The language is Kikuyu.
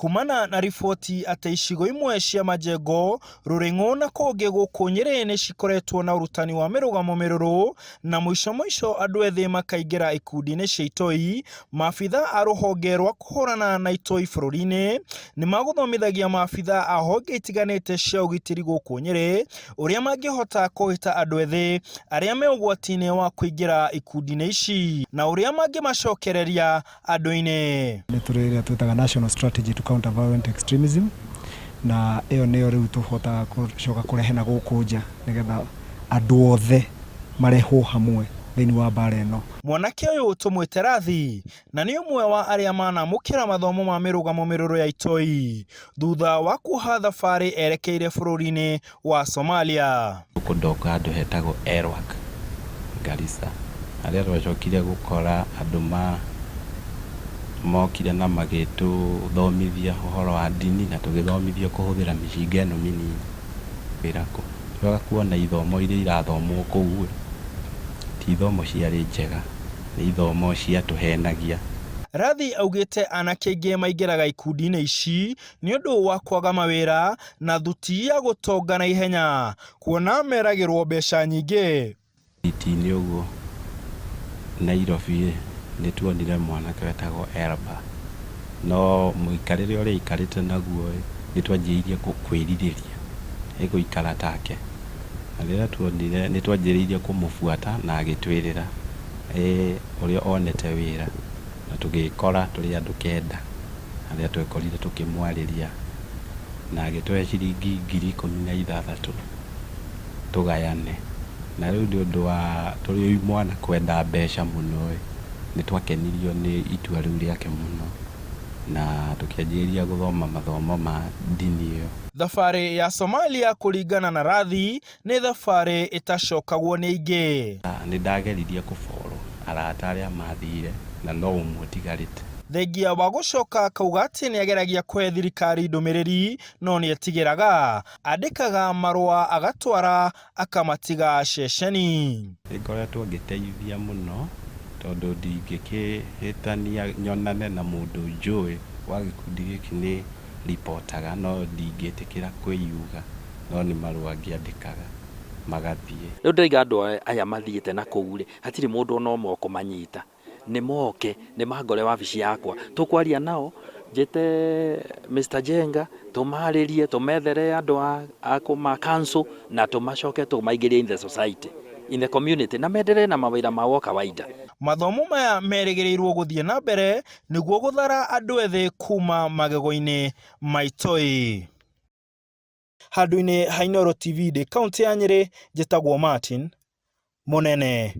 Kumana na riboti atĩ icigo imwe cia Majengo, Rũrĩng'ũ na kũngĩ gũkũ Nyĩrĩ nĩ cikoretwo na ũrutani wa mĩrũgamo mĩrũrũ na mũico mũico andũ ethĩ makaingĩra ikundi-inĩ cia itoi, maabitha a rũhonge rwa kũhũrana na itoi bũrũri-inĩ nĩ magũthomithagia maabitha a honge itiganĩte cia ũgitĩri gũkũ Nyĩrĩ ũrĩa mangĩhota kũhĩta andũ ethĩ arĩa me ũgwati-inĩ wa kũingĩra ikundi-inĩ ici na ũrĩa mangĩmacokereria andũ-inĩ. Nĩ tũrĩ ĩrĩa twĩtaga National Strategy to Counter Violent Extremism, na ĩyo nĩyo rĩu tũhotaga gũcoka kũrehe na gũkũ nja nĩgetha andũ othe marehwo hamwe thĩinĩ wa mbara ĩno. Mwanake ũyũ tũmwĩte Rathi na nĩ ũmwe wa arĩa manamũkĩra mathomo ma mĩrũgamo mĩrũrũ ya itoi thutha wa kuoha thabarĩ erekeire bũrũri-inĩ wa Somalia. Gũkũ ndoka handũ hetagwo Elwak, Garissa, harĩa twacokire gũkora andũ ma mokire na magĩtũthomithia ũhoro wa ndini na tũgĩthomithio kũhũthĩra mĩcinga ĩno mĩnini. Wĩra kũ? Tũgĩcoka kuona ithomo iria irathomwo kũu ĩ, ti ithomo ciarĩ njega, nĩ ithomo ciatũhenagia. Rathi augĩte anake aingĩ maingĩraga ikundi-inĩ ici nĩ ũndũ wa kwaga mawĩra na thuti ya gũtonga na ihenya kuona meragĩrwo mbeca nyingĩ. Street-inĩ ũguo Nairobi ĩ, nĩ tuonire mwanake wetagwo Elba, no mũikarĩre ũrĩa aikarĩte naguo ĩ, nĩ twanjĩrĩirie kwĩrirĩria ĩ gũikara take. Na rĩrĩa tuonire nĩ twanjĩrĩirie kũmũbuata na agĩtwĩrĩra ĩ ũrĩa onete wĩra na tũgĩkora tũrĩ andũ kenda arĩa twekorire tũkĩmwarĩria na agĩtũhe ciringi 16,000 tũgayane. Na rĩu nĩ ũndũ wa tũrĩ o imwana kwenda mbeca mũno ĩ, nĩ twakenirio nĩ itua rĩu rĩake mũno na tũkĩanjĩrĩria gũthoma mathomo ma ndini ĩyo. Thabarĩ ya Somalia kũringana na Rathi nĩ thabarĩ ĩtacokagwo nĩ aingĩ. Nĩ ndageririe kũboro arata arĩa mathire na no ũmwe ũtigarĩte. Thengia wa gũcoka akauga atĩ nĩ ageragia kũhe thirikari ndũmĩrĩri no nĩ etigĩraga. Andĩkaga marũa agatwara akamatiga ceceni. Nĩ ngoretwo ngĩteithia mũno tondũ ndingĩkĩhĩtania nyonane na mũndũ njũĩ wa gĩkundi gĩkĩ nĩ ripotaga no ndingĩtĩkĩra kwĩyuga no nĩ marũa ngĩandĩkaga magathiĩ. Rĩu ndĩraiga andũ aya mathiĩte na kũu rĩ, hatirĩ mũndũ ona ũmwe ũkũmanyita. Nĩ moke, nĩ mangore wabici yakwa. Tũkwaria nao, njĩte Mr Jenga, tũmarĩrie, tũmethere andũ a kũma counsel na tũmacoke tũmaingĩrie in the society, in the community na menderee na mawĩra mao o kawaida. Mathomo maya merĩgĩrĩirwo gũthiĩ na mbere nĩguo gũthara andũ ethĩ kuma magego-inĩ ma itoi. Handũ-inĩ ha Inooro TV ndĩ kaũntĩ ya Nyĩrĩ, njĩtagwo Martin Mũnene.